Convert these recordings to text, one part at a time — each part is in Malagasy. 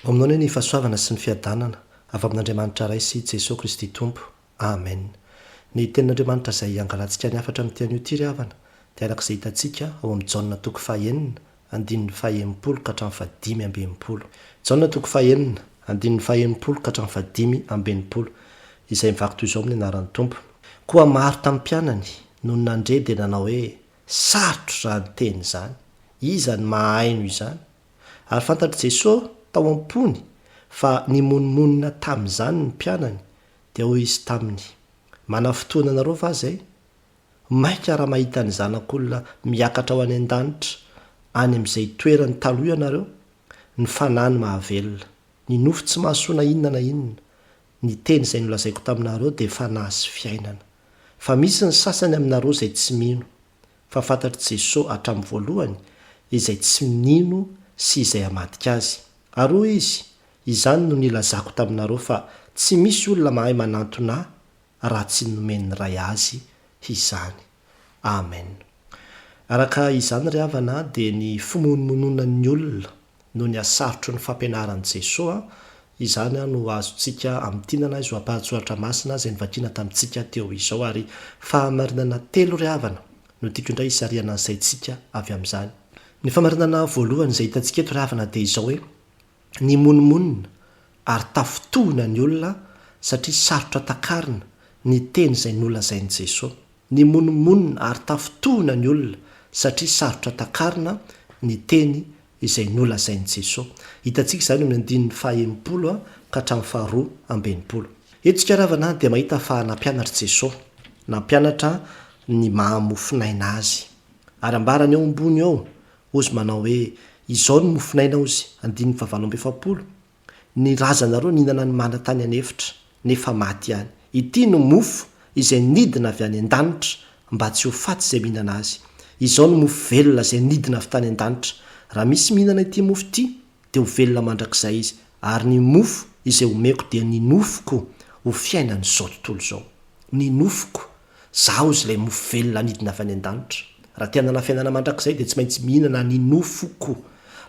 Ho aminao anie ny fahasoavana sy ny fiadanana avy amin'Andriamanitra Ray sy Jesoa Kristy Tompo. Amen. Ny Tenin'Andriamanitra izay angalantsika ny hafatra amin'ity anio ity ry havana dia araka izay hitantsika ao amin'ny Jaona toko fahenina andininy fahaenimpolo ka hatramin'ny fahadimy amby enimpolo. Jaona toko fahenina andininy fahaenimpolo ka hatramin'ny fahadimy amby enimpolo izay mivaky toy izao amin'ny anaran'ny Tompo. Koa maro tamin'ny mpianany nony nandre dia nanao hoe, Sarotra izany teny izany, iza no mahahaino izany? Ary fantatr'i Jesoa tao am-pony fa nimonomonona tamin'izany ny mpianany, dia hoy Izy taminy, Manafintohina anareo va izay? Mainka raha mahita ny Zanak'olona miakatra ho any an-danitra, any amin'izay toerany taloha ianareo? Ny fanahy no mahavelona, ny nofo tsy mahasoa na inona na inona. Ny teny izay nolazaiko taminareo dia fanahy sy fiainana. Fa misy ny sasany aminareo izay tsy mino. Fa fantatr'i Jesoa hatramin'ny voalohany izay tsy nino sy izay hamadika Azy. Ary hoy Izy, Izany no nilazako taminareo fa tsy misy olona mahay manantona Ahy raha tsy nomen'ny Ray azy izany. Amen. Araka izany ry havana dia ny fimonomononan'ny olona noho ny hasarotry ny fampianaran'i Jesoa, izany no azontsika amintinana izao ampahan-tsoratra masina izay novakiana tamintsika teo izao. Ary fahamarinana telo ry havana no tiako indray hisarihana ny saintsika avy amin'izany. Ny fahamarinana voalohany izay hitantsika eto ry havana dia izao hoe, nimonomonona ary tafintohina ny olona satria sarotra takarina ny teny izay nolazain'i Jesoa. Nimonomonona ary tafintohina ny olona satria sarotra takarina ny teny izay nolazain'i Jesoa. Hitantsika izany eo amin'ny andininy faha-60 ka hatramin'ny faharoa amby enimpolo. Eto isika ravana dia mahita fa nampianatra Jesoa. Nampianatra ny maha mofon'aina Azy. Ary ambarany eo ambony eo, hozy manao hoe, Izao no mofon'aina hozy, andininy faha-48, Ny razanareo nihinana ny mana tany an'efitra, nefa maty ihany. Ity no mofo izay nidina avy any an-danitra, mba tsy ho faty izay mihinana azy. Izao no mofo velona izay nidina avy tany an-danitra. Raha misy mihinana ity mofo ity, dia ho velona mandrakizay izy, ary ny mofo izay omeko dia ny nofoko ho fiainan'izao tontolo izao. Ny nofoko. Zaho izy ilay mofo velona nidina avy any an-danitra. Raha te hanana fiainana mandrakizay dia tsy maintsy mihinana ny nofoko.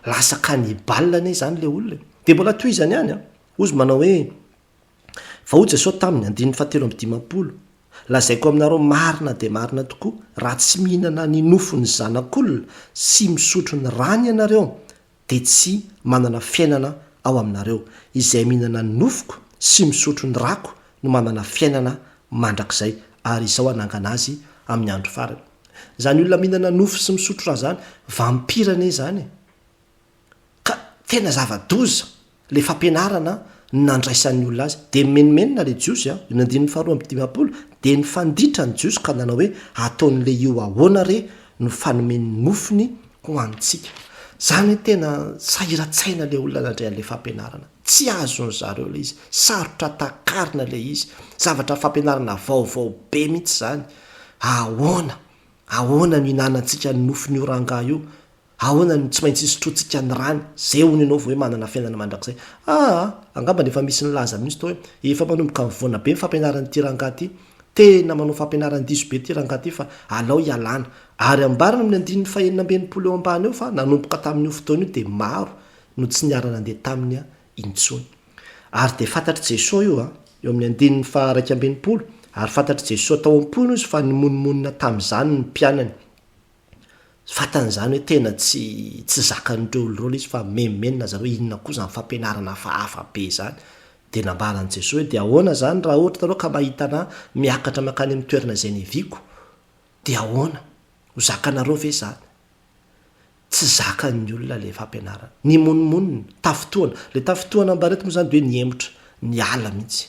Lasa cannibale anie izany ilay olona e. Dia mbola tohizany ihany an. Hozy manao hoe, Fa hoy Jesosy taminy, andininy fahatelo amby dimampolo, Lazaiko aminareo marina dia marina tokoa, raha tsy mihinana ny nofon'ny Zanak'olona sy misotro ny rany ianareo, dia tsy manana fiainana ao aminareo. Izay mihinana ny nofoko sy misotro ny rako no manana fiainana mandrakizay, ary Izaho hanangana azy amin'ny andro farany. Izany olona mihinana nofo sy misotro ra izany, vampira anie izany e! Ka tena zava-doza le fampianarana nandraisan'ny olona azy. Dia mimenomenona le Jiosy a, eo amin'ny andininy faharoa amby dimampolo, dia nifanditra ny Jiosy ka nanao hoe, Ataon'le io ahoana re no fanome ny nofony ho antsika? Zany hoe tena sahiran-tsaina le olona nandray an'le fampianarana. Tsy azon' zareo le izy, sarotra takarina le izy, zavatra fampianarana vaovao be mihitsy zany. Ahoana, ahoana no ihinanantsika ny nofon'io rangahy io? Ahoana no tsy maintsy isotroantsika ny rany? Zay hono ianao vao hoe manana fiainana mandrakizay. Aa! Angambany efa misy nilaza mihitsy tao hoe efa manomboka mivoana be ny fampianaran'ity rangahy ity. Tena manao fampianaran-diso be ity rangahy ity fa alao hialana. Ary ambarany amin'ny andininy fahenina amby enimpolo eo ambany eo fa nanomboka tamin'io fotoana io dia maro no tsy niara-nandeha taminy intsony. Ary dia fantatr'i Jesoa io an, eo amin'ny andininy faha-61, ary fantatr'i Jesoa tao am-pony izy fa nimonomonona tamin'izany ny mpianany. Fantany izany hoe tena tsy tsy zakan'ireo olona ireo ilay izy fa menomenona zareo inona koa izany fampianarana hafahafa be izany. Dia nambaran'i Jesoa hoe dia ahoana izany raha ohatra nareo ka mahita anà miakatra mankany amin'ny toerana izay niaviako? Dia ahoana? Ho zakanareo ve izany? Tsy zakan'ny olona ilay fampianarana. Nimonomonona, tafintohana. Ilay tafintohana ambara eto moa izany dia hoe nihemotra, niala mihitsy.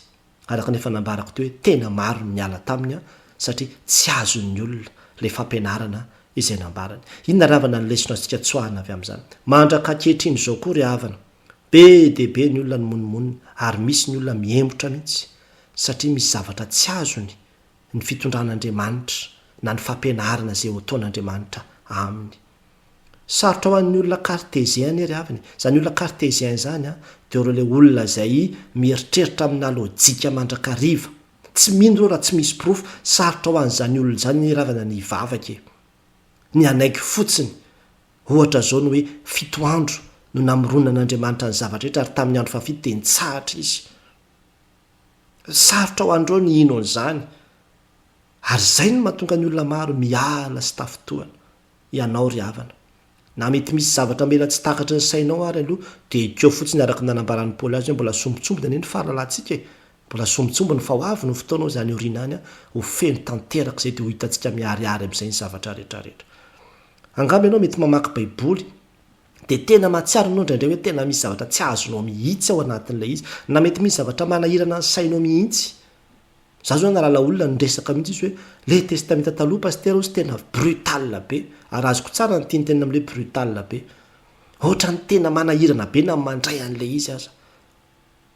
Araka ny efa nambarako teo hoe tena maro ny niala taminy satria tsy azon'ny olona ilay fampianarana izay nambarany. Inona ry havana ny lesona azontsika tsoahina avy amin'izany? Mandraka ankehitriny izao koa ry havana, be dia be ny olona nimonomonona ary misy ny olona mihemotra mihitsy satria misy zavatra tsy azony ny fitondran'Andriamanitra na ny fampianarana izay otaon'Andriamanitra aminy. Sarotra ho an'ny olona cartésien anie ry havana e! Izany olona cartésien izany an, dia ireo ilay olona izay mieritreritra amina lojika mandrakariva. Tsy mino ireo raha tsy misy porofo. Sarotra ho an'izany olona izany anie ry havana ny hivavaka e! Ny hanaiky fotsiny. Ohatra izao ny hoe fito andro no. no namoronan'Andriamanitra ny zavatra rehetra ary tamin'ny andro fahafito dia nitsahatra Izy. Sarotra ho an'ireo ny hino an'izany. Ary izay no mahatonga ny olona maro miala sy tafintohina. Ianao ry havana. Na mety misy zavatra mela tsy takatry ny sainao ary aloha dia ekeo fotsiny araka ny nanambaran'i Paoly azy hoe mbola sombintsombiny anie ny fahalalantsika e! Mbola sombintsombiny fa ho avy ny fotoana hozy any aoriana any ho feno tanteraka izay dia ho hitantsika miharihary amin'izay ny zavatra rehetra rehetra. Angamba ianao mety mamaky baiboly dia tena mahatsiaro ianao indraindray hoe tena misy zavatra tsy azonao mihitsy ao anatin'ilay izy na mety misy zavatra manahirana ny sainao mihitsy. Za zao nahalala olona niresaka mihitsy izy hoe le testamenta taloha pasitera ozy tena brutal be ary azoko tsara ny tiany tenenina amle brutal be. Ohatran'ny tena manahirana be na mandray an'le izy aza.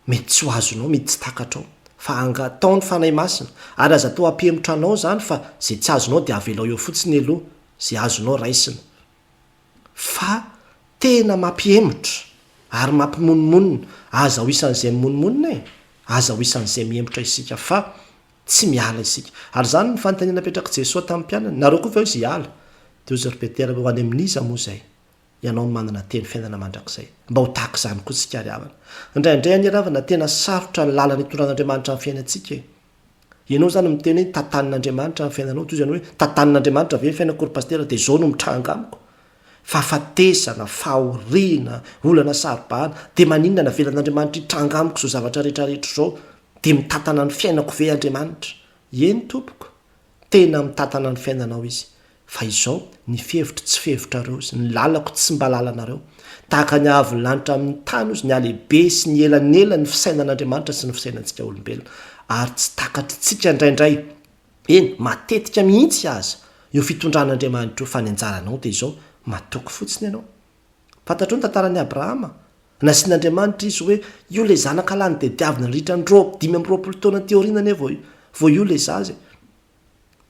Mety tsy ho azonao, mety tsy takatrao. Fa angatao ny Fanahy Masina ary aza atao hampihemotra anao zany fa ze tsy azonao de avelao eo fotsiny aloha, ze azonao raisina. Fa tena mampihemotra ary mampimonomonona, aza ho isan'izay mimonomonona e! Aza ho isan'izay mihemotra isika fa tsy miala isika. Ary izany no fanontaniana napetrak'i Jesoa tamin'ny mpianany, Nareo koa ve hozy hiala? Dia hozy ry Petera hoe, Ho any amin'iza moa izay? Ianao no manana teny fiainana mandrakizay. Mba ho tahaka izany koa isika ry havana. Indraindray anie ry havana tena sarotra ny lalana itondran'Andriamanitra ny fiainantsika e! Ianao izany miteny hoe tantanin'Andriamanitra ny fiainanao, toy izany hoe tantanin'Andriamanitra ve ny fiainako ry pasitera dia izao no mitranga amiko? Fahafatesana, fahoriana, olana saro-bahana, dia maninona navelan'Andriamanitra hitranga amiko izao zavatra rehetra rehetra izao? Dia mitantana ny fiainako ve Andriamanitra? Eny tompoko, tena mitantana ny fiainanao Izy. Fa izao, ny fihevitro tsy fihevitrareo izy, ny lalako tsy mba lalanareo. Tahaka ny haavon'ny lanitra amin'ny tany ozy, ny halehibe sy ny elanelan'ny fisainan'Andriamanitra sy ny fisainantsika olombelona. Ary tsy takatritsika indraindray, eny, matetika mihitsy aza, io fitondran'Andriamanitra io, fa ny anjaranao dia izao, matoky fotsiny ianao. Fantatrao ny tantaran'i Abrahama? Nasian'Andriamanitra izy hoe, io ilay zanaka lahy notediavina nandritra ny roa, 25 taona aty aoriana anie vao, vao io ilay zaza e.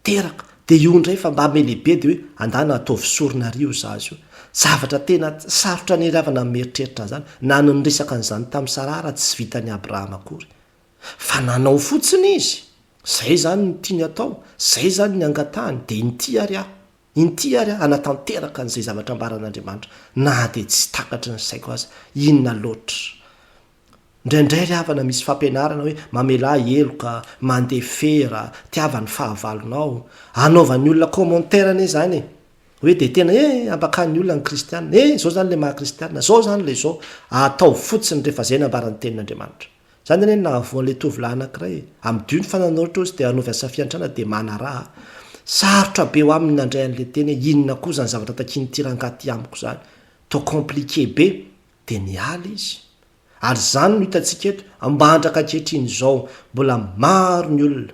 Teraka, dia io indray fa mba melehibe dia hoe andana ataovy sorona ary io zaza io. Zavatra tena sarotra aneriavana ny mieritreritra an'izany, na ny niresaka an'izany tamin'i Saraha raha tsy vitan'i Abrahama akory. Fa nanao fotsiny izy, izay izany no tiany atao, izay izany ny angatahany, dia inty ary aho, inty ary aho hanatanteraka an'izay zavatra ambaran'Andriamanitra, na dia tsy takatry ny saiko aza, inona loatra. Indraindray ry havana misy fampianarana hoe mamelà heloka, mandefera, tiava ny fahavalonao. Anaovan'ny olona commentaire anie izany e! Hoe dia tena eh ampakan'ny olona ny kristiana, eh izao izany ilay maha kristiana, izao izany ilay izao. Ataovy fotsiny rehefa izay no ambaran'ny tenin'Andriamanitra. Izany anie no nahavoa an'ilay tovolahy anankiray e! Amidio ny fananao ohatra ozy dia anaovy asa fiantrana dia manaraha. Sarotra be ho aminy ny nandray an'ilay teny hoe inona koa izany zavatra takian'ity rangahy ity amiko izany. Toa compliqué be. Dia niala izy. Ary izany no hitantsika eto, mandraka ankehitriny izao, mbola maro ny olona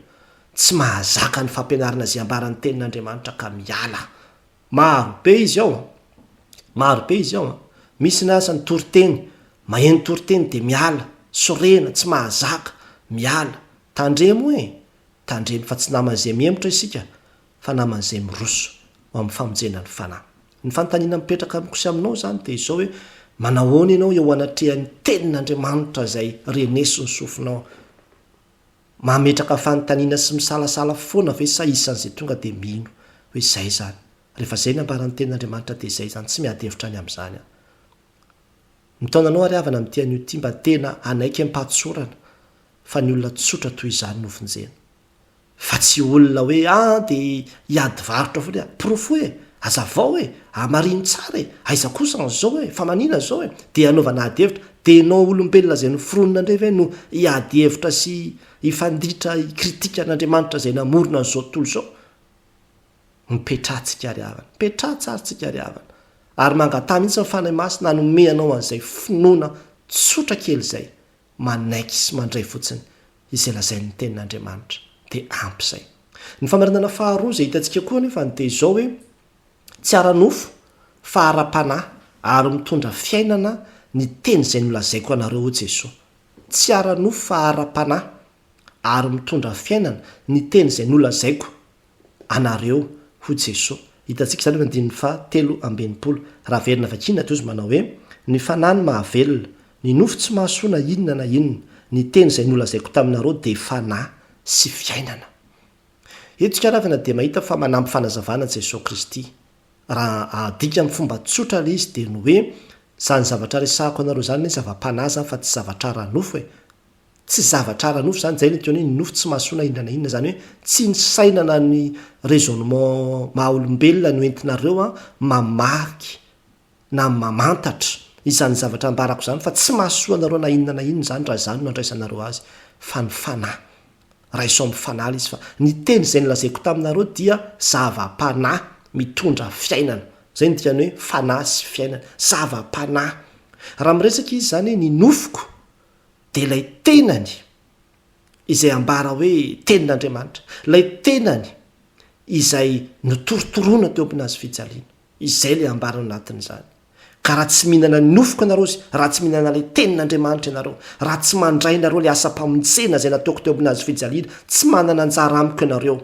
tsy mahazaka ny fampianarana izay ambaran'ny Tenin'Andriamanitra ka miala. Maro be izy ao an! Maro be izy ao an! Misy ny asa ny toriteny, maheno toriteny dia miala, sorena, tsy mahazaka, miala. Tandremo e! Tandremo fa tsy naman'izay mihemotra isika fa naman'izay miroso ho amin'ny famonjena ny fanahy. Ny fanontaniana mipetraka amiko sy aminao izany dia izao hoe, manahoana ianao eo anatrehan'ny Tenin'Andriamanitra izay renesin'ny sofinao? Mametraka fanontaniana sy misalasala foana ve sa isan'izay tonga dia mino hoe izay izany? Rehefa izay ny ambaran'ny Tenin'Andriamanitra dia izay izany, tsy miady hevitra ny amin'izany aho. Mitaona anao ary havana amin'ity anio ity mba tena hanaiky am-pahatsorana fa ny olona tsotra toy izany no vonjena. Fa tsy olona hoe ah dia hiady varotra foana hoe porofoy e, azavao e, hamarino tsara e, aiza kosa an'izao e, fa manina izao e, dia hanaovana ady hevitra, dia ianao olombelona izay noforonina indray ve no hiady hevitra sy hifanditra hi-critique an'Andriamanitra izay namorona an'izao tontolo izao? Mipetraha tsika ry havana, mipetraha tsara tsika ry havana, ary mangataha mihitsy ny Fanahy Masina hanome anao an'izay finoana tsotra kely izay, manaiky sy mandray fotsiny izay lazain'ny Tenin'Andriamanitra, dia ampy izay. Ny famarinana faharoa izay hitantsika koa anefa dia izao hoe, tsy ara-nofo fa ara-panahy ary mitondra fiainana ny teny izay nolazaiko anareo hoy Jesoa. Tsy ara-nofo fa ara-panahy ary mitondra fiainana ny teny izay nolazaiko anareo, hoy Jesoa. Hitantsika izany eo amin'ny andininy faha 63. Raha averina vakiana dia hozy manao hoe, Ny fanahy no mahavelona, ny nofo tsy mahasoa na inona na inona, ny teny izay nolazaiko taminareo dia fanahy sy fiainana. Eto isika ravina dia mahita fa manampy fanazavana Jesoa Kristy. Raha adika amin'ny fomba tsotra ilay izy dia ny hoe. Izany zavatra resahako anareo izany anie zava-panahy izany fa tsy zavatra ara-nofo e! Tsy zavatra ara-nofo izany, izay no antsoina hoe ny nofo tsy mahasoa na inona na inona, izany hoe tsy ny saina na ny raisonnement maha-olombelona no entinareo mamaky na mamantatra izany zavatra ambarako izany fa tsy mahasoa anareo na inona na inona izany raha izany no andraisanareo azy fa ny fanahy. Raiso amin'ny fanahy ilay izy fa ny teny izay nolazaiko taminareo dia zava-panahy mitondra fiainana. Izay no dikan'ny hoe fanahy sy fiainana. Zava-panahy. Raha miresaka izy izany hoe ny nofoko dia ilay tenany izay ambara hoe tenin'Andriamanitra. Ilay tenany izay notorotoroana teo ambony hazo fijaliana. Izay ilay ambara ao anatin'izany. Ka raha tsy mihinana ny nofoko ianareo sy raha tsy mihinana ilay tenin'Andriamanitra ianareo, raha tsy mandray nareo ilay asam-pamonjena izay nataoko teo ambony hazo fijaliana, tsy manana anjara amiko ianareo.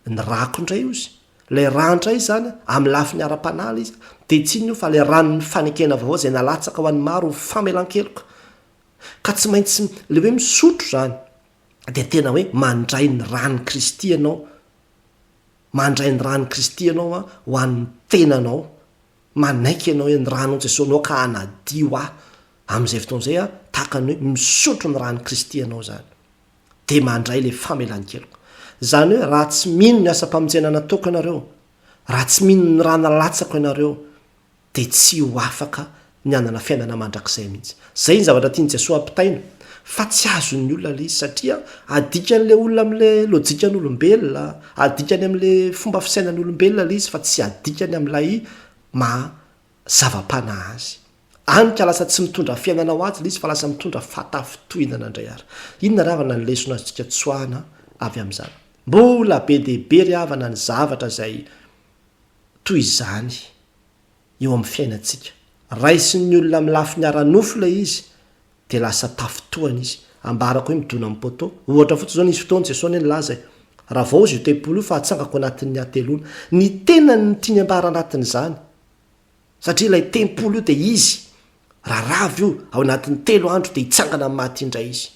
Ny rako indray ozy, ilay ra indray izany, amin'ny lafiny ara-panahy ilay izy, dia tsy inona io fa ilay ran'ny fanekena vaovao izay nalatsaka ho an'ny maro ho famelan-keloka. Ka tsy maintsy, ilay hoe misotro izany, dia tena hoe mandray ny ran'i Kristy ianao, mandray ny ran'i Kristy ianao ho an'ny tenanao. Manaiky ianao hoe ny ranao Jesoa anao ka hanadio ahy. Amin'izay fotoana izay aho, tahaka ny hoe misotro ny ran'i Kristy ianao izany. Dia mandray ilay famelan-keloka. Izany hoe raha tsy mino ny asam-pamonjena nataoko ianareo, raha tsy mino ny ra nalatsako ianareo, dia tsy ho afaka ny hanana fiainana mandrakizay mihitsy. Izay ny zavatra tian'i Jesoa ampitaina. Fa tsy azon'ny olona ilay izy satria adikan'ilay olona amin'ilay lojikan'olombelona, adikany amin'ilay fomba fisainan'olombelona ilay izy fa tsy adikany amin'ilay maha zava-panahy azy. Any ka lasa tsy mitondra fiainana ho azy ilay izy fa lasa mitondra fahatafintohinana indray ary. Inona ry havana ny lesona azontsika tsoahana avy amin'izany? Mbola be dia be ry havana ny zavatra izay toy izany. eo amin'ny fiainantsika. Raisin'ny olona amin'ny lafiny ara-nofo ilay izy, dia lasa tafintohana izy. Ambarako hoe midona amin'ny poteau. Ohatra fotsiny izao, nisy fotoana Jesoa anie nilaza e, Ravaozy io tempoly io fa hatsangako anatin'ny hateloana. Ny tenany no tiany ambara anatin'izany. Satria ilay tempoly io dia izy. Raha rava io, ao anatin'ny telo andro dia hitsangana amin'ny maty indray izy.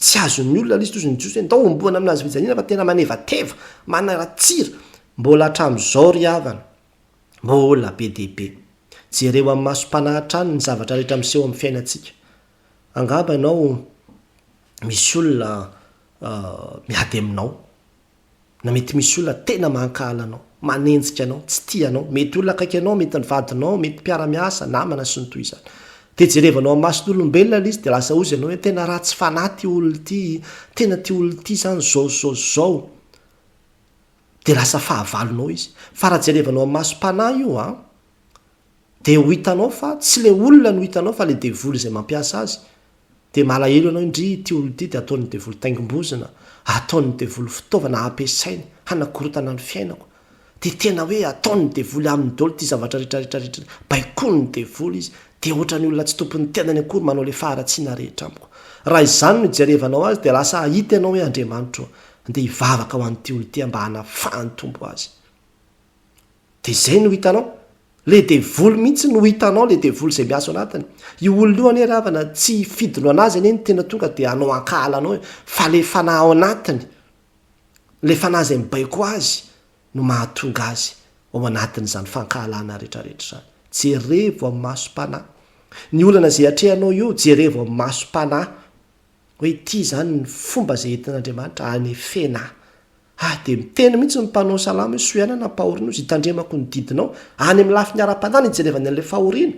Tsy azon'ny olona ilay izy, toy ny Jiosy hoe ndao homboana amin'ny hazo fijaliana fa tena manevateva, manaratsira. Mbola hatramin'izao ry havana, Mbola be dia be. Jereo amin'ny masom-panahy hatrany ny zavatra rehetra miseho amin'ny fiainantsika. Angamba ianao misy olona miady aminao, na mety misy olona tena mankahala anao, manenjika anao, tsy tia anao. Mety olona akaiky anao, mety ny vadinao, mety mpiara-miasa, namana sy ny toy izany. Dia jerevanao amin'ny mason'olombelona ilay izy dia lasa hozy ianao hoe tena ratsy fanahy ity olona ity, tena ity olona ity izany izao sy izao sy izao. dia lasa fahavalonao izy. Fa raha jerevanao amin'ny masom-panahy io an, dia ho hitanao fa tsy ilay olona no hitanao fa ilay devoly izay mampiasa azy. Dia malahelo ianao hoe ndry ity olona ity dia ataon'ny devoly taingim-bozona, ataon'ny devoly fitaovana ampiasainy hanakorontana ny fiainako. Dia tena hoe ataon'ny devoly aminy daholo ity zavatra rehetra rehetra rehetra, baikoin'ny devoly izy. Dia ohatran'ny olona tsy tompon'ny tenany akory manao ilay faharatsiana rehetra amiko. Raha izany no ijerevanao azy dia lasa hahita ianao hoe Andriamanitro Andeha hivavaka ho an'ity olona ity aho mba hanafahan'ny Tompo azy. Dia izay no hitanao. Le devoly mihitsy no hitanao, le devoly izay miasa ao anatiny. Io olona io anie ry havana, tsy fidiny anazy anie ny tena tonga dia hanao hankahala anao e, fa le fanahy ao anatiny, le fanahy izay mibaiko azy no mahatonga azy ao anatin'izany fankahalana rehetrarehetra izany. Jerevo amin'ny masom-panahy. Ny olana izay atrehanao io, jerevo amin'ny masom-panahy. Hoe ity izany ny fomba izay entin'Andriamanitra hanefena ahy. Ah, dia miteny mihitsy ny mpanao salamo hoe soa ihany aho nampahoriana ozy, hitandremako ny didinao. Any amin'ny lafiny ara-panahy no ijerevany an'ilay fahoriana.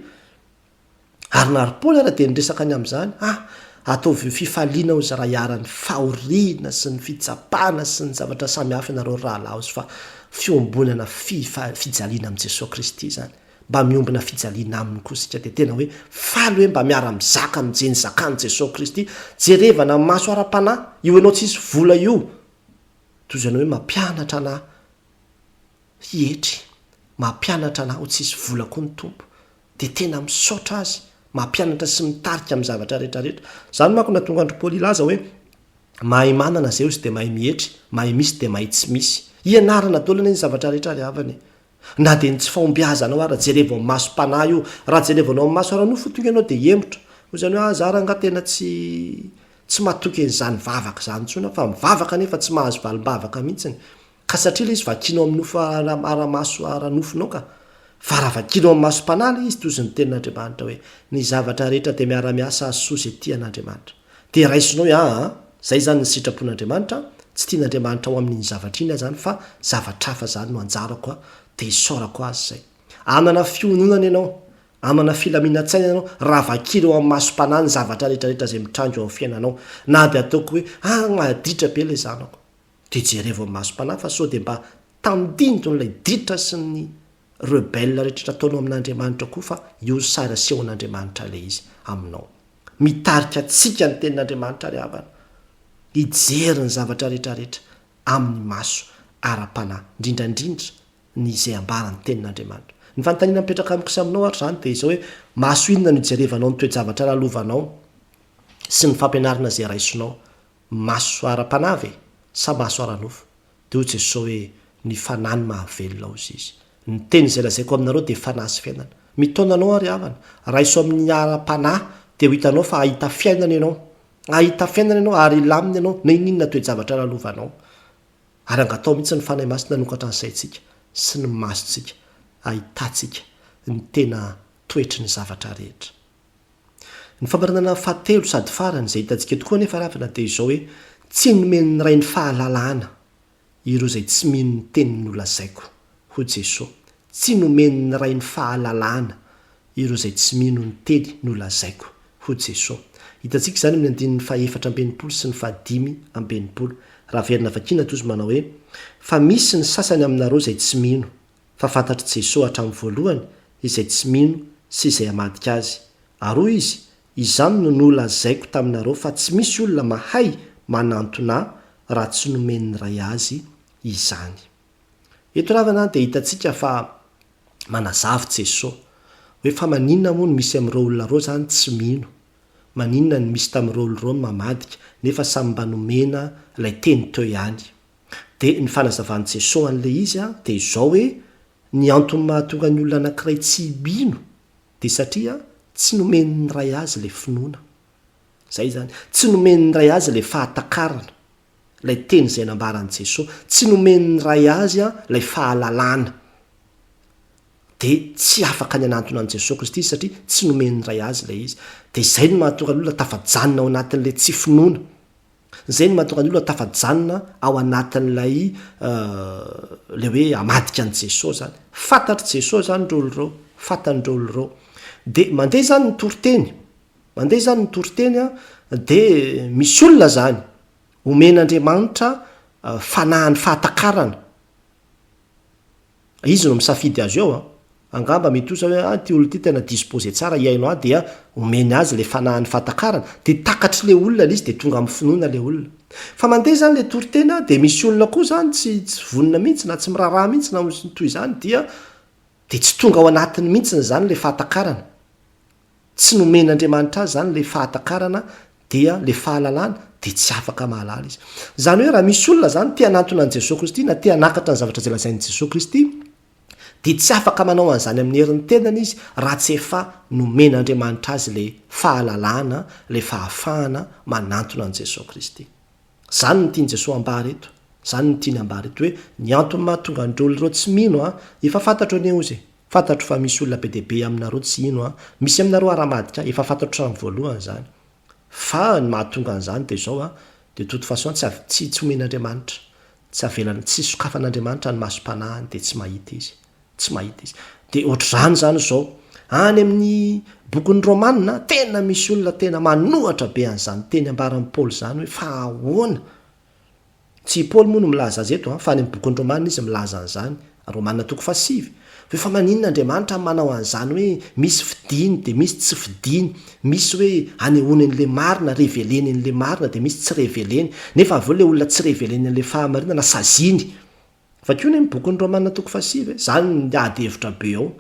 Ary na ry Paoly ara dia niresaka ny amin'izany. Ah, ataovy ho fifaliana ozy raha iharan'ny fahoriana sy ny fitsapana sy ny zavatra samihafa ianareo ry rahalahy ozy fa fiombonana fijaliana amin'i Jesoa Kristy izany. mba miombona fijaliana aminy koa isika dia tena hoe faly hoe mba miara mizaka amin'i Je nizakan'i Jesoa Kristy jerevana amin'ny maso ara-panahy io ianao tsisy vola io toy izany hoe mampianatra anah hietry mampianatra anah ho tsisy vola koa ny Tompo dia tena misaotra azy mampianatra sy mitarika amin'ny zavatra rehetra rehetra izany manko nahatonga an-dry Paoly hilaza hoe mahay manana izay ozy dia mahay mietry mahay misy dia mahay tsy misy hianarana daholo anie ny zavatra rehetra ry havana e Na dia ny tsy fahombiazanao ara jerevo amin'ny masom-panahy io. Raha jerevanao amin'ny maso ara-nofo tonga ianao dia hihemotra. Hoy izany hoe ah za rangahy tena tsy tsy matoky an'izany vavaka izany intsony aho fa mivavaka anefa tsy mahazo valim-bavaka mihitsiny. Ka satria ilay izy vakianao amin'ny nofo ara-maso ara-nofonao ka. Fa raha vakianao amin'ny masom-panahy ilay izy toy izay ny tenin'Andriamanitra hoe, ny zavatra rehetra dia miara-miasa hahasoa izay tia an'Andriamanitra. Dia raisinao hoe aa, izay izany ny sitrapon'Andriamanitra, tsy tian'Andriamanitra ho amin'iny zavatra iny aho izany fa zavatra hafa izany no anjarako dia isaorako Azy izay. Hanana fiononana ianao, hanana filaminan-tsaina ianao raha vakianao amin'ny masom-panahy ny zavatra rehetra rehetra izay mitranga eo amin'ny fiainanao. Na dia ataoko hoe, ah, maditra be ilay zanako. Dia jerevo amin'ny masom-panahy fa sao dia mba tandindon'ilay ditra sy ny rebelle rehetra ataonao amin'Andriamanitra koa fa io ny sary asehon'Andriamanitra ilay izy aminao. Mitarika antsika ny tenin'Andriamanitra ry havana hijery ny zavatra rehetra rehetra amin'ny maso ara-panahy, indrindra indrindra ny izay ambaran'ny tenin'Andriamanitra. Ny fanontaniana mipetraka amiko sy aminao ary izany dia izao hoe maso inona no ijerevanao ny toe-javatra lalovanao sy ny fampianarana izay raisinao? Maso ara-panahy ve sa maso ara-nofo? Dia hoy Jesoa hoe, Ny fanahy no mahavelona, hozy Izy. Ny teny izay lazaiko aminareo dia fanahy sy fiainana. Mitaona anao aho ry havana, raiso amin'ny ara-panahy dia ho hitanao fa hahita fiainana ianao. Hahita fiainana ianao ary hilamina ianao na inona toe-javatra lalovanao. Ary angatao mihitsy ny Fanahy Masina hanokatra ny saintsika sy ny masontsika hahitantsika ny tena toetry ny zavatra rehetra. Ny famarinana fahatelo sady farany izay hitantsika eto koa anefa ravina dia izao hoe, tsy nomen'ny Ray ny fahalalana ireo izay tsy mino ny teny nolazaiko, hoy Jesoa. Tsy nomen'ny Ray ny fahalalana ireo izay tsy mino ny teny nolazaiko, hoy Jesoa. Hitantsika izany amin'ny andininy faha-64 sy ny faha-65. Raha averina vakiana toa izy manao hoe, Fa misy ny sasany aminareo izay tsy mino. fa fantatr'i Jesoa hatramin'ny voalohany izay tsy mino sy izay hamadika Azy. Ary hoy Izy, Izany no nolazaiko taminareo fa tsy misy olona mahay manantona Ahy raha tsy nomen'ny Ray azy izany. Eto ravana dia hitantsika fa manazava Jesoa hoe fa maninona moa no misy amin'ireo olona ireo izany tsy mino? Maninona no misy tamin'ireo olona ireo no mamadika nefa samy mba nomena ilay teny teo ihany? Dia ny fanazavan'i Jesoa an'ilay izy dia izao hoe, ny antony mahatonga ny olona anankiray tsy hino dia satria tsy nomen'ny Ray azy ilay finoana. Izay izany. Tsy nomen'ny Ray azy ilay fahatakarana, ilay teny izay nambaran'i Jesoa. Tsy nomen'ny Ray azy ilay fahalalana. Dia tsy afaka ny hanantona an'i Jesoa Kristy izy satria tsy nomen'ny Ray azy ilay izy. Dia izay no mahatonga ny olona tafajanona ao anatin'ilay tsy finoana. Izay no mahatonga ny olona tafajanona ao anatin'ilay ilay hoe hamadika an'i Jesoa izany. Fantatr'i Jesoa izany ireo olona ireo, fantany ireo olona ireo. Dia mandeha izany ny toriteny, mandeha izany ny toriteny an, dia misy olona izany omen'Andriamanitra fanahin'ny fahatakarana. Izy no misafidy azy eo an! Angamba mety ho hoe ah ity olona ity tena disposé tsara hihaino ahy dia omeny azy ilay fanahin'ny fahatakarana dia takatr'ilay olona ilay izy dia tonga amin'ny finoana ilay olona. Fa mandeha izany ilay toriteny dia misy olona koa izany tsy tsy vonona mihitsy na tsy miraharaha mihitsy na ny toy izany dia dia tsy tonga ao anatiny mihitsy izany ilay fahatakarana. Tsy nomen'Andriamanitra azy izany ilay fahatakarana dia ilay fahalalana dia tsy afaka mahalala izy. Izany hoe raha misy olona izany te hanantona an'i Jesoa Kristy na te hanakatra ny zavatra izay lazain'i Jesoa Kristy dia tsy afaka manao an'izany amin'ny herin'ny tenany izy raha tsy efa nomen'Andriamanitra azy ilay fahalalana, ilay fahafahana manantona an'i Jesoa Kristy. Izany no tian'i Jesoa ambara eto. Izany no tiany ambara eto hoe ny antony mahatonga an'ireo olona ireo tsy mino an, efa fantatro anie ozy e, fantatro fa misy olona be dia be aminareo tsy hino an, misy aminareo haramadika ahy, efa fantatro hatramin'ny voalohany izany. Fa ny mahatonga an'izany dia izao an, de toute façon tsy av- tsy tsy omen'Andriamanitra, tsy avelany, tsy sokafan'Andriamanitra ny masom-panahiny dia tsy mahita izy. Tsy mahita izy. Dia ohatr'izany izany izao. Any amin'ny bokin'ny Romana, tena misy olona tena manohatra be an'izany teny ambaran'i Paoly izany hoe fa ahoana? Tsy i Paoly moa no milaza azy eto an, fa any amin'ny bokin'ny Romana izy milaza an'izany, Romana toko fahasivy, hoe fa maninona Andriamanitra no manao an'izany hoe misy fidiny dia misy tsy fidiny, misy hoe anehoany an'ilay marina, reveleny an'ilay marina dia misy tsy reveleny, nefa avy eo ilay olona tsy reveleny an'ilay fahamarinana saziany. Vakio anie ny bokin'ny Romana toko fahasivy e, zany ny ady hevitra be ao,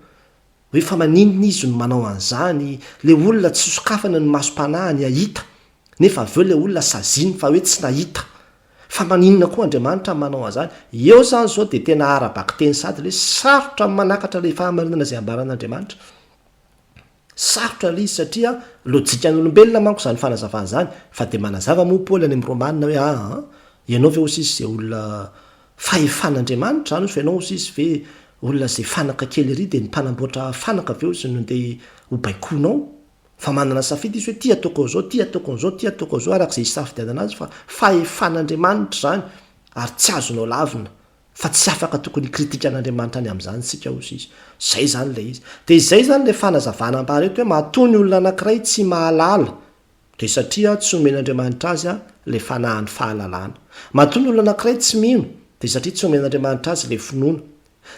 hoe fa maninona izy no manao an'izany, le olona tsy sokafana ny masom-panahiny hahita, nefa avy eo le olona saziany fa hoe tsy nahita, fa maninona koa Andriamanitra no manao an'izany, eo zany zao de tena ara-bakiteny sady le hoe sarotra ny manakatra le fahamarinana izay ambaran'Andriamanitra. Sarotra ilay izy satria lojikan'olombelona manko izany fanazavana izany, fa dia manazava moa Paoly any amin'ny Romana hoe aa ianao ve hoy izy izay olona fahefan'Andriamanitra izany hoy izy fa ianao hoy izy ve Olona izay fanaka kely ery dia ny mpanamboatra fanaka avy eo izy no ndeha ho baikoinao. Fa manana safidy izy hoe ty ataoko an'izao, ty ataoko an'izao, ty ataoko an'izao araka izay hisafidianana azy fa fahefan'Andriamanitra izany ary tsy azonao lavina fa tsy afaka tokony hi-critique an'Andriamanitra any amin'izany isika hozy izy. Izay izany ilay izy. Dia izay izany ilay fanazavana ambara eto hoe matoa ny olona anankiray tsy mahalala dia satria tsy omen'Andriamanitra azy ilay fanahin'ny fahalalana. Matoa ny olona anankiray tsy mino dia satria tsy omen'Andriamanitra azy ilay finoana.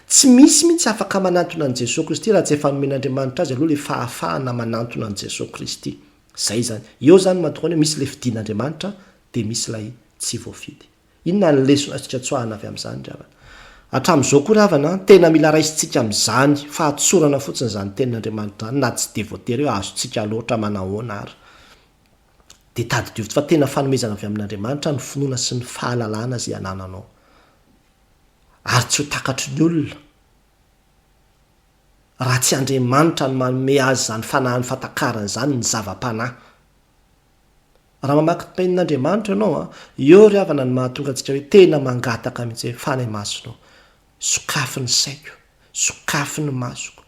Tsy misy mihitsy afaka manantona an'i Jesoa Kristy raha tsy efa nomen'Andriamanitra azy aloha ilay fahafahana manantona an'i Jesoa Kristy. Izay izany. Eo izany mahatonga ny hoe misy ilay fidin'Andriamanitra dia misy ilay tsy voafidy. Inona ny lesona azontsika tsoahina avy amin'izany ry havana? Hatramin'izao koa ry havana an, tena mila raisintsika amin'izany fahatsorana fotsiny izany tenin'Andriamanitra izany na tsy dia voatery hoe azontsika loatra manahoana ary. Dia tadidio fa tena fanomezana avy amin'Andriamanitra ny finoana sy ny fahalalana izay anananao. Ary tsy ho takatry ny olona raha tsy Andriamanitra no manome azy izany fanahin'ny fahatakarana izany ny zava-panahy. Raha mamaky Tenin'Andriamanitra ianao an, eo ry havana no mahatonga antsika hoe tena mangataka mihitsy hoe Fanahy Masina ô, sokafy ny saiko, sokafy ny masoko,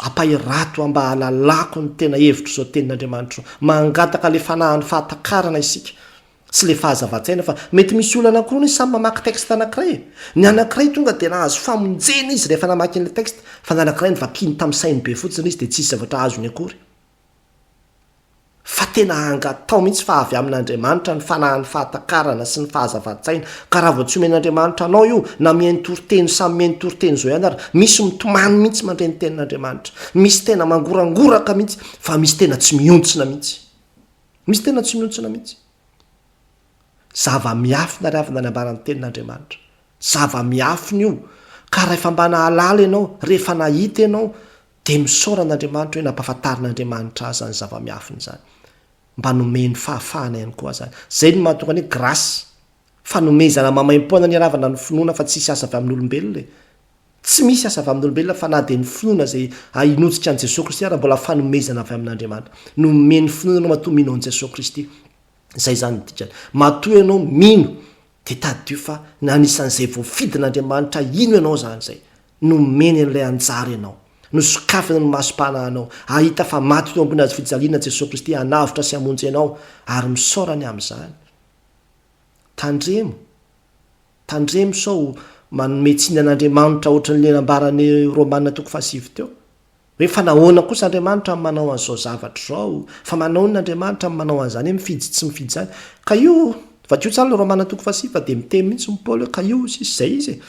ampahirato aho mba hahalalako ny tena hevitr'izao Tenin'Andriamanitra izao. Mangataka ilay fanahin'ny fahatakarana isika sy ilay fahazavan-tsaina fa mety misy olana koa anie samy mamaky texte anankiray e. Ny anankiray tonga dia nahazo famonjena izy rehefa namaky an'ilay texte fa ny anankiray novakiany tamin'ny sainy be fotsiny izy dia tsisy zavatra azony akory. Fa tena angatao mihitsy fa avy amin'Andriamanitra ny fanahin'ny fahatakarana sy ny fahazavan-tsaina. Ka raha vao tsy omen'Andriamanitra anao io, na mihaino toriteny samy mihaino toriteny izao ihany ary, misy mitomany mihitsy mandre ny tenin'Andriamanitra. Misy tena mangorangoraka mihitsy, fa misy tena tsy mihontsina mihitsy. Misy tena tsy mihontsina mihitsy. Zava-miafina ry havana ny ambaran'ny tenin'Andriamanitra. Zava-miafina io. Ka rahefa mba nahalala ianao, rehefa nahita ianao, Dia misaora an'Andriamanitra hoe nampahafantarin'Andriamanitra ahy izany zava-miafina izany. Mba nomeny fahafahana ihany koa aho izany. Izay no mahatonga ny hoe grâce. Fanomezana maimaimpoana ny haravana ny finoana fa tsisy asa avy amin'olombelona e. Tsy misy asa avy amin'olombelona fa na dia ny finoana izay inoantsika an'i Jesoa Kristy ara mbola fanomezana avy amin'Andriamanitra. Nomeny finoana ianao matoa mino an'i Jesoa Kristy. Izay izany ny dikany. Matoa ianao mino dia tadidio fa anisan'izay voafidin'Andriamanitra hino ianao izany izay. Nomeny an'ilay anjara ianao. Nosokafiny ny masom-panahinao hahita fa maty teo ambony hazofijaliana Jesoa Kristy hanavotra sy hamonjy anao ary misaora ny amin'izany. Tandremo. Tandremo sao manome tsiny an'Andriamanitra ohatran'ilay nambaran'i Romana toko fahasivy teo. Hoe fa nahoana kosa Andriamanitra no manao an'izao zavatra izao? Fa manaonina Andriamanitra no manao an'izany hoe mifidy sy tsy mifidy izany? Ka io, vakio tsara ilay Romana toko fahasivy fa dia miteny mihitsy ny Paoly hoe ka io sisa izay izy e.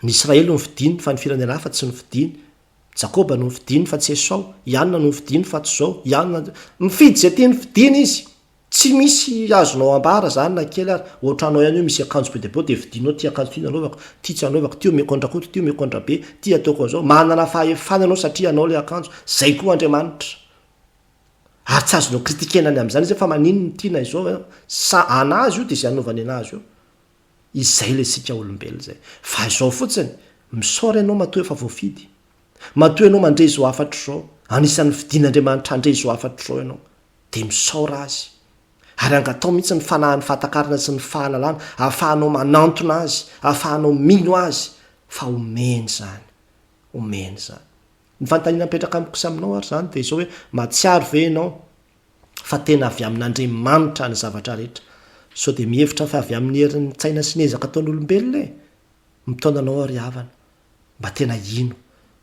Ny Israely no nofidiny fa ny firenena hafa tsy nofidiny. Jakoba no nofidiny fa tsy Esao. I Anna no nofidiny fa tsy izao. I Anna, mifidy izay tiany fidina izy. Tsy misy azonao ambara zany na kely ary, ohatranao ihany hoe misy akanjo be dia be dia vidinao ty akanjo ty no anaovako, ty tsy anaovako, ty omeko an-dRakoto, ty omeko an-dRabe, ty ataoko an'izao, manana fahefana ianao satria anao ilay akanjo, zay koa Andriamanitra. Ary tsy azonao critiquer-na ny amin'izany izy hoe fa maninona ity na izao an, sa an'azy io dia izay anaovany an'azy eo. Izay ilay isika olombelona izay. Fa izao fotsiny, misaora ianao matoa efa voafidy. Matoa ianao mandre izao hafatra izao, anisan'ny fidin'Andriamanitra handre izao hafatra izao ianao. Dia misaora Azy. Ary angatao mihitsy ny fanahin'ny fahatakarana sy ny fahalalana, ahafahanao manantona Azy, ahafahanao mino Azy, fa omeny izany. Omeny izany. Ny fanontaniana mipetraka amiko sy aminao ary izany dia izao hoe, mahatsiaro ve ianao fa tena avy amin'Andriamanitra ny zavatra rehetra? Sao dia mihevitra fa avy amin'ny herin'ny tsaina sy ny ezaka ataon'olombelona e? Mitaona anao aho ry havana. Mba tena hino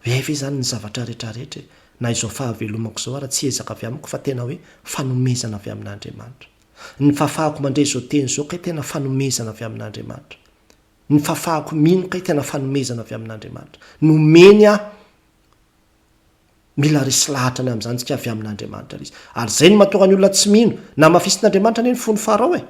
hoe hay ve izany ny zavatra rehetra rehetra e! Na izao fahavelomako izao ara tsy ezaka avy amiko fa tena hoe fanomezana avy amin'Andriamanitra. Ny fahafahako mandre izao teny izao kay tena fanomezana avy amin'Andriamanitra. Ny fahafahako mino kay tena fanomezana avy amin'Andriamanitra. Nomeny ahy. Mila resy lahatra ny amin'izany tsika avy amin'Andriamanitra ilay izy. Ary izay no mahatonga ny olona tsy mino. Namafisin'Andriamanitra anie ny fon'i Farao e!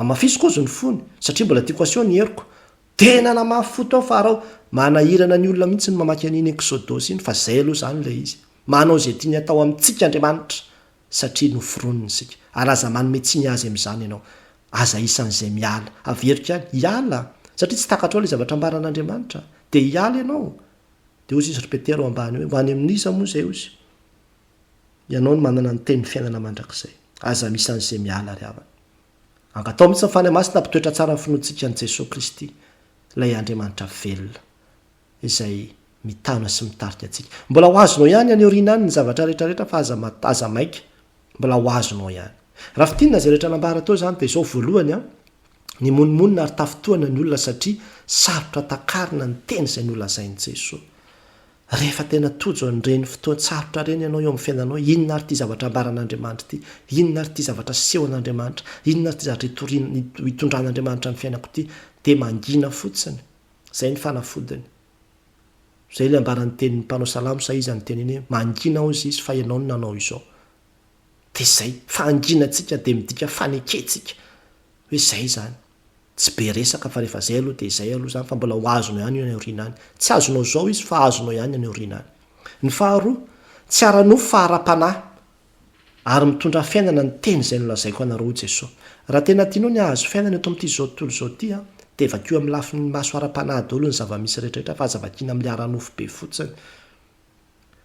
Hamafisiko hozy ny fony, satria mbola tiako aseho ny heriko. Tena namafy fo tao Farao. Manahirana ny olona mihitsy ny mamaky an'iny Eksodosy iny, fa izay aloha izany ilay izy. Manao izay tiany hatao amintsika Andriamanitra, satria noforoniny isika. Ary aza manome tsiny Azy amin'izany ianao. Aza isan'izay miala. Averiko ihany, hiala! Satria tsy takatrao ilay zavatra ambaran'Andriamanitra. Dia hiala ianao. Dia hozy izy ry Petera ao ambany hoe, ho any amin'iza moa izay hozy? Ianao no manana ny tenin'ny fiainana mandrakizay. Aza misy an'izay miala ry havana. Angataho mihitsy ny Fanahy Masina hampitoetra tsara ny finoantsika an'i Jesoa Kristy, ilay Andriamanitra velona. izay mitana sy mitarika antsika. Mbola ho azonao ihany any aoriana any ny zavatra rehetra rehetra fa aza aza maika. Mbola ho azonao ihany. Raha fintinina izay rehetra nambara teo izany dia izao, voalohany an, nimonomonona ary tafintohana ny olona satria sarotra takarina ny teny izay nolazain'i Jesoa. Rehefa tena tojo an'ireny fotoan-tsarotra ireny ianao eo amin'ny fiainanao, inona ary ity zavatra ambaran'Andriamanitra ity? Inona ary ity zavatra asehon'Andriamanitra? Inona ary ity zavatra itoriana, itondran'Andriamanitra ny fiainako ity? Dia mangina fotsiny. Izay ny fanafodiny. Izay ilay ambaran'ny tenin'ny mpanao salamo sa iza no teneny hoe, mangina hozy izy fa ianao no nanao izao. Dia izay. Fahanginantsika dia midika fanekentsika hoe izay izany. Tsy be resaka fa rehefa zay aloha dia izay aloha izany fa mbola ho azonao ihany io any aoriana any. Tsy azonao izao izy fa azonao ihany any aoriana any. Ny faharoa, tsy ara-nofo fa ara-panahy ary mitondra fiainana ny teny izay nolazaiko anareo hoy Jesoa. Raha tena tianao ny hahazo fiainana eto amin'ity izao tontolo izao ity an, dia vakio amin'ny lafiny maso ara-panahy daholo ny zava-misy rehetra rehetra fa aza vakiana amin'ny ara-nofo be fotsiny.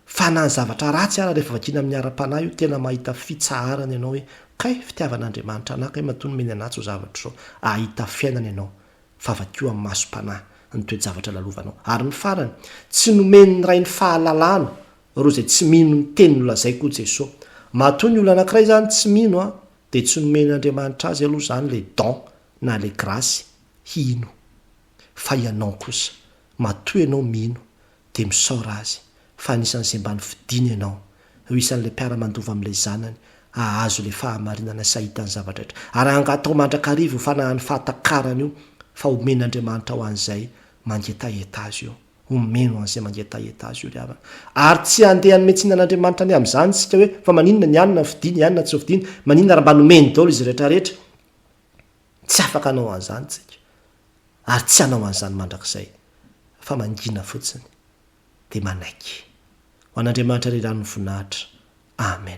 Fa na ny zavatra ratsy ara rehefa vakiana amin'ny ara-panahy io tena mahita fitsaharana ianao hoe kay fitiavan'Andriamanitra anah kay matoa nomeny anah zao zavatra izao ahita fiainana ianao fa vakio amin'ny masom-panahy ny toe-javatra lalovanao. Ary ny farany, tsy nomen'ny Ray ny fahalalana ireo izay tsy mino ny teny nolazaiko hoy Jesoa. Matoa ny olona anankiray izany tsy mino an, dia tsy nomen'Andriamanitra azy aloha izany ilay don na ilay grâce hino. Fa ianao kosa, matoa ianao mino dia misaora Azy fa anisan'izay mba nofidiny ianao ho isan'ilay mpiara-mandova amin'ilay Zanany hahazo ilay fahamarinana sy hahita ny zavatra rehetra. Ary angatao mandrakariva io fanahin'ny fahatakarana io fa omen'Andriamanitra ho an'izay mangetaheta Azy io. Omeny ho an'izay mangetaheta Azy io ry havana. Ary tsy handeha hanome tsiny an'Andriamanitra ny amin'izany isika hoe fa maninona ny anona nofidiny, ny anona tsy nofidiny, maninona raha mba nomeny daholo izy rehetra rehetra. Tsy afaka hanao an'izany isika. Ary tsy hanao an'izany mandrakizay fa mangina fotsiny dia manaiky. Ho an'Andriamanitra irery ihany ny voninahitra. Amen.